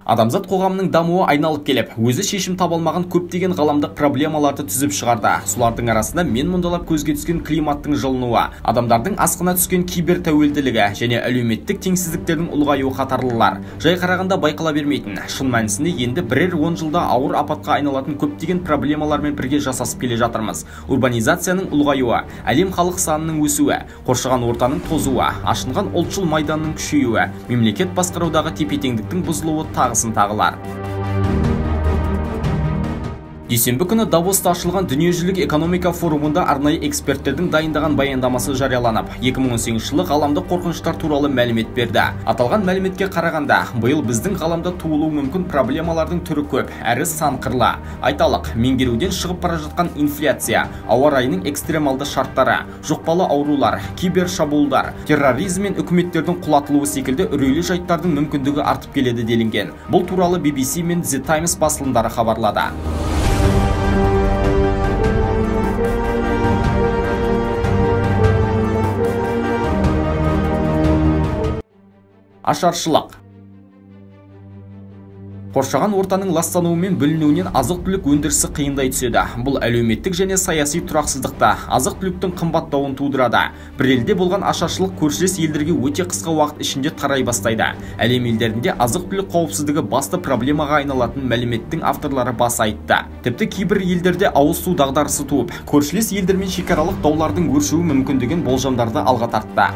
Адамзат қоғамының дамуы айналып келіп, өзі шешім таба алмаған көптеген ғаламдық проблемаларды түзіп шығарды. Солардың арасында мен мұндалап көзге түскен климаттың жылынуы, адамдардың асқына түскен кибер тәуелділігі және әлеуметтік теңсіздіктердің ұлғаюы қатарлылар. Жай қарағанда байқала бермейтін, шын мәнісінде енді бірер 10 жылда ауыр апатқа айналатын көптеген проблемалармен бірге жасасып келе жатырмыз. Урбанизацияның ұлғаюы, әлем халық санының өсуі, қоршаған ортаның тозуы, ашынған ұлтшыл майданның күшеюі, мемлекет басқарудағы тепе-теңдіктің бұзылуы тағысын тағылар. Дүйсенбі күні Давоста ашылған дүниежүзілік экономика форумында арнайы эксперттердің дайындаған баяндамасы жарияланып, 2018 жылы ғаламдық қорқыныштар туралы мәлімет берді. Аталған мәліметке қарағанда, биыл біздің ғаламда туылуы мүмкін проблемалардың түрі көп, әрі сан қырлы. Айталық, меңгеруден шығып бара жатқан инфляция, ауа райының экстремалды шарттары, жұқпалы аурулар, кибер шабуылдар, терроризм мен үкіметтердің құлатылуы секілді үрейлі жайттардың мүмкіндігі артып келеді делінген. Бұл туралы BBC мен The Times басылымдары хабарлады. Ашаршылық. Қоршаған ортаның ластануы мен бүлінуінен азық-түлік өндірісі қиындай түседі. Бұл әлеуметтік және саяси тұрақсыздықта азық-түліктің қымбаттауын тудырады. Бір елде болған ашаршылық көршілес елдерге өте қысқа уақыт ішінде тарай бастайды. Әлем елдерінде азық-түлік қауіпсіздігі басты проблемаға айналатын мәліметтің авторлары баса айтты. Тіпті кейбір елдерде ауыз су дағдарысы туып, көршілес елдермен шекаралық даулардың өршуі мүмкін деген болжамдарды алға тартты.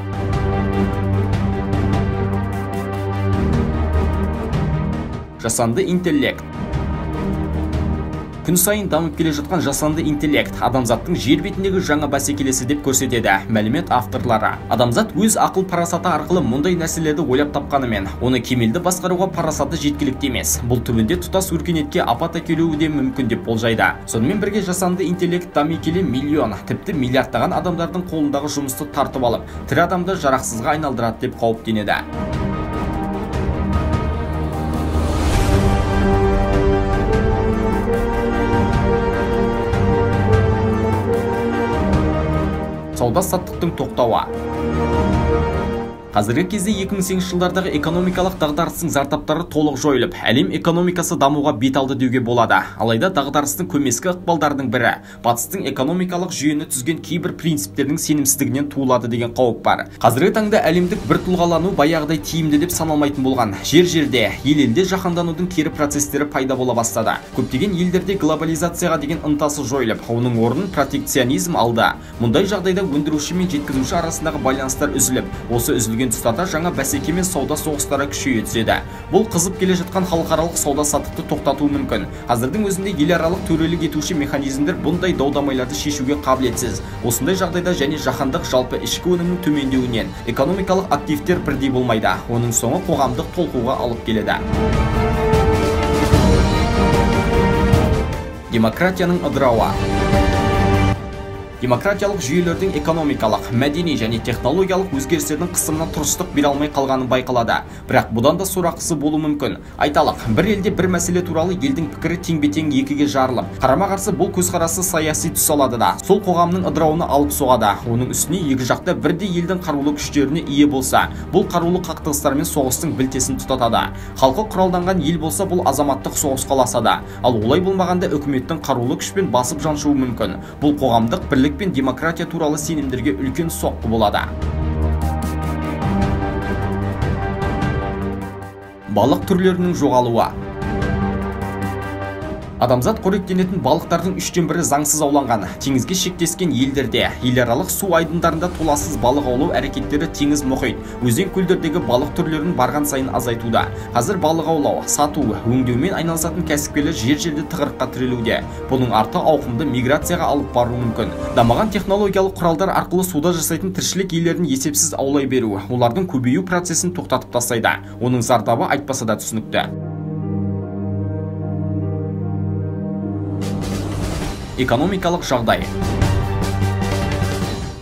Жасанды интеллект. Күн сайын дамып келе жатқан жасанды интеллект адамзаттың жер бетіндегі жаңа бәсекелесі деп көрсетеді мәлімет авторлары. Адамзат өз ақыл парасаты арқылы мұндай нәрселерді ойлап тапқанымен, оны кемелді басқаруға парасаты жеткілікті емес. Бұл түбінде тұтас өркениетке апат әкелуі де мүмкін деп болжайды. Сонымен бірге жасанды интеллект дами келе миллион, тіпті миллиардтаған адамдардың қолындағы жұмысты тартып алып, тірі адамды жарақсызға айналдырады деп қауіптенеді. Сауда-саттықтың тоқтауы. Қазіргі кезде 2008 жылдардағы экономикалық дағдарыстың зардаптары толық жойылып, әлем экономикасы дамуға бет алды деуге болады. Алайда дағдарыстың көмескі ықпалдарының бірі батыстың экономикалық жүйені түзген кейбір принциптердің сенімсіздігінен туылады деген қауіп бар. Қазіргі таңда әлемдік бір тұлғалану баяғыдай тиімді деп саналмайтын болған. Жер-жерде, ел-елде жаһанданудың кері процестері пайда бола бастады. Көптеген елдерде глобализацияға деген ынтасы жойылып, оның орнын протекционизм алды. Мұндай жағдайда өндіруші мен жеткізуші арасындағы байланыстар үзіліп, осы үзілген тұстарда жаңа бәсеке мен сауда соғыстары күшейе түседі. Бұл қызып келе жатқан халықаралық сауда-саттықты тоқтатуы мүмкін. Қазірдің өзінде еларалық төрелік етуші механизмдер бұндай дау-дамайларды шешуге қабілетсіз. Осындай жағдайда және жаһандық жалпы ішкі өнімнің төмендеуінен экономикалық активтер бірдей болмайды. Оның соңы қоғамдық толқуға алып келеді. Демократияның ыдырауы. Демократиялық жүйелердің экономикалық, мәдени және технологиялық өзгерістердің қысымына тұрыстық бере алмай қалғаны байқалады. Бірақ бұдан да сорақысы болуы мүмкін. Айталық, бір елде бір мәселе туралы елдің пікірі теңбе-тең екіге жарылып, қарама-қарсы бұл көзқарасы саяси түс алады да, сол қоғамның ыдырауына алып соғады. Оның үстіне екі жақта бірдей елдің қарулы күштеріне ие болса, бұл қарулы қақтығыстар мен соғыстың білтесін тұтатады. Халқы құралданған ел болса, бұл азаматтық соғысқа ұласады. Ал олай болмағанда үкіметтің қарулы күшпен басып жаншуы мүмкін. Бұл қоғамдық бірлік пен демократия туралы сенімдерге үлкен соққы болады. Балық түрлерінің жоғалуы. Адамзат қоректенетін балықтардың 1/3 заңсыз ауланған. Теңізге шектескен елдерде, еларалық су айдындарында толассыз балық аулау әрекеттері теңіз мұхит, өзен көлдердегі балық түрлерін барған сайын азайтуда. Қазір балық аулау, сату, өңдеумен айналысатын кәсіпкерлер жер-жерде тығырыққа тірелуде. Бұның арты ауқымды миграцияға алып баруы мүмкін. Дамыған технологиялық құралдар арқылы суда жасайтын тіршілік иелерін есепсіз аулай беру, олардың көбею процесін тоқтатып тастайды. Оның зардабы айтпаса да түсінікті. Экономикалық жағдай.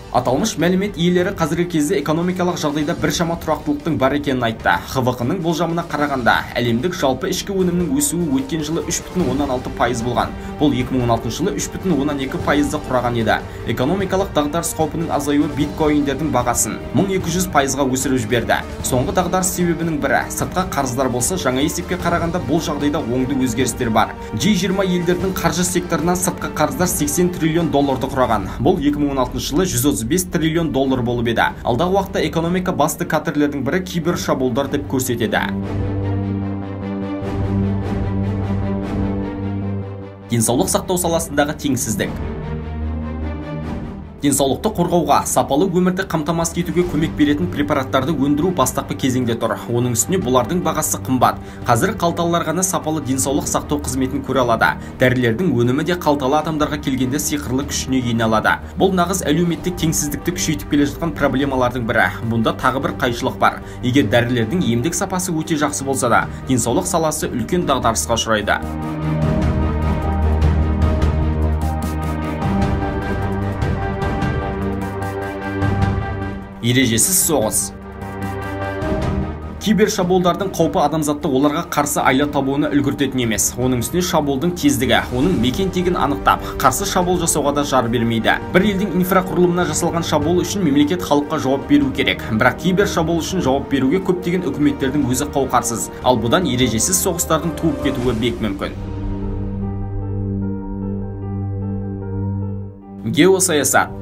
Аталмыш мәлімет иелері қазіргі кезде экономикалық жағдайда біршама тұрақтылықтың бар екенін айтты. ХВҚ-ның болжамына қарағанда, әлемдік жалпы ішкі өнімнің өсуі өткен жылы 3,6% болған. Бұл 2016 жылы 3,2%-ды құраған еді. Экономикалық дағдарыс қаупінің азаюы биткоиндердің бағасын 1200%-ға өсіріп жіберді. Соңғы дағдарыс себебінің бірі сыртқа қарыздар болса, жаңа есепке қарағанда бұл жағдайда оңды өзгерістер бар. G20 елдерінің қаржы секторынан сыртқы қарыздар 80 триллион долларды құраған. Бұл 2016 жылы 135 триллион доллар болып еді. Алдағы уақытта экономика басты катерлердің бірі кибер шабуылдар деп көрсетеді. Денсаулық сақтау саласындағы теңсіздік. Денсаулықты қорғауға, сапалы өмірді қамтамасыз етуге көмек беретін препараттарды өндіру бастапқы кезеңде тұр. Оның үстіне бұлардың бағасы қымбат. Қазір қалталылар ғана сапалы денсаулық сақтау қызметін көре алады. Дәрілердің өнімі де қалталы адамдарға келгенде сиқырлы күшіне ене алады. Бұл нағыз әлеуметтік теңсіздікті күшейтіп келе жатқан проблемалардың бірі. Бұнда тағы бір қайшылық бар. Егер дәрілердің емдік сапасы өте жақсы болса да, денсаулық саласы үлкен дағдарысқа ұшырайды. Ережесіз соғыс. Кибершабуылдардың қаупі адамзатты оларға қарсы айла табуына үлгертетін емес. Оның үстіне шабуылдың тездігі, оның мекен тегін анықтап, қарсы шабуыл жасауға да жар бермейді. Бір елдің инфрақұрылымына жасалған шабуыл үшін мемлекет халыққа жауап беру керек. Бірақ кибершабуыл үшін жауап беруге көптеген үкіметтердің өзі қауқарсыз. Ал бұдан ережесіз соғыстардың туып кетуі бек мүмкін. Геосаясат.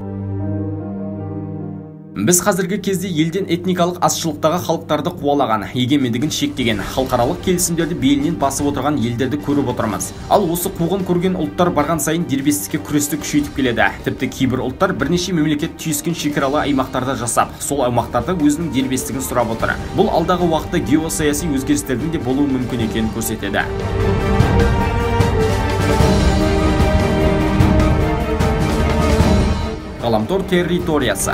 Біз қазіргі кезде елден этникалық азшылықтағы халықтарды қуалаған, егемендігін шектеген, халықаралық келісімдерді белінен басып отырған елдерді көріп отырмыз. Ал осы қуғын көрген ұлттар барған сайын дербестікке күресті күшейтіп келеді. Тіпті кейбір ұлттар бірнеше мемлекет түйіскен шекаралы аймақтарда жасап, сол аймақтарда өзінің дербестігін сұрап отыр. Бұл алдағы уақытта геосаяси өзгерістердің де болуы мүмкін екенін көрсетеді. Ғаламтор территориясы.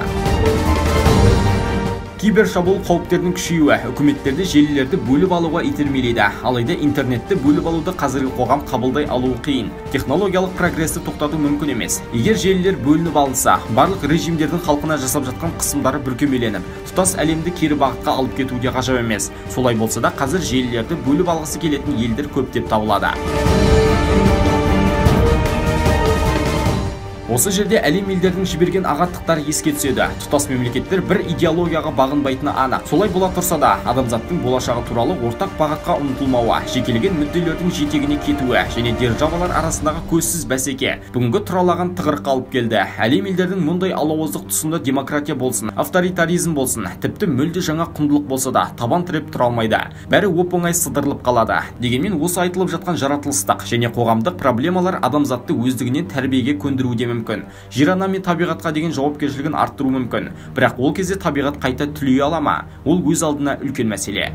Кибершабуыл қауіптерінің күшеюі үкіметтерді желілерді бөліп алуға итермелейді. Алайда интернетті бөліп алуды қазіргі қоғам қабылдай алуы қиын. Технологиялық прогресті тоқтату мүмкін емес. Егер желілер бөлініп алынса, барлық режимдердің халқына жасап жатқан қысымдары бүркемеленіп, тұтас әлемді кері бағытқа алып кетуі де ғажап емес. Солай болса да қазір желілерді бөліп алғысы келетін елдер көптеп табылады. Осы жерде әлем елдерінің жіберген ағаттықтары еске түседі. Тұтас мемлекеттер бір идеологияға бағынбайтыны анық. Солай бола тұрса да, адамзаттың болашағы туралы ортақ бағытқа ұмтылмауы, жекелеген мүдделердің жетегіне кетуі және державалар арасындағы көзсіз бәсеке бүгінгі тұралаған тығырыққа алып келді. Әлем елдерінің мұндай алауыздық тұсында демократия болсын, авторитаризм болсын, тіпті мүлде жаңа құндылық болса да табан тіреп тұра алмайды. Бәрі оп-оңай сыдырылып қалады. Дегенмен осы айтылып жатқан жаратылыстық және қоғамдық проблемалар адамзатты өздігінен тәрбиеге көндіруі де мүмкін. Жер ана мен табиғатқа деген жауапкершілігін арттыру мүмкін. Бірақ ол кезде табиғат қайта түлей ала ма? Ол өз алдына үлкен мәселе.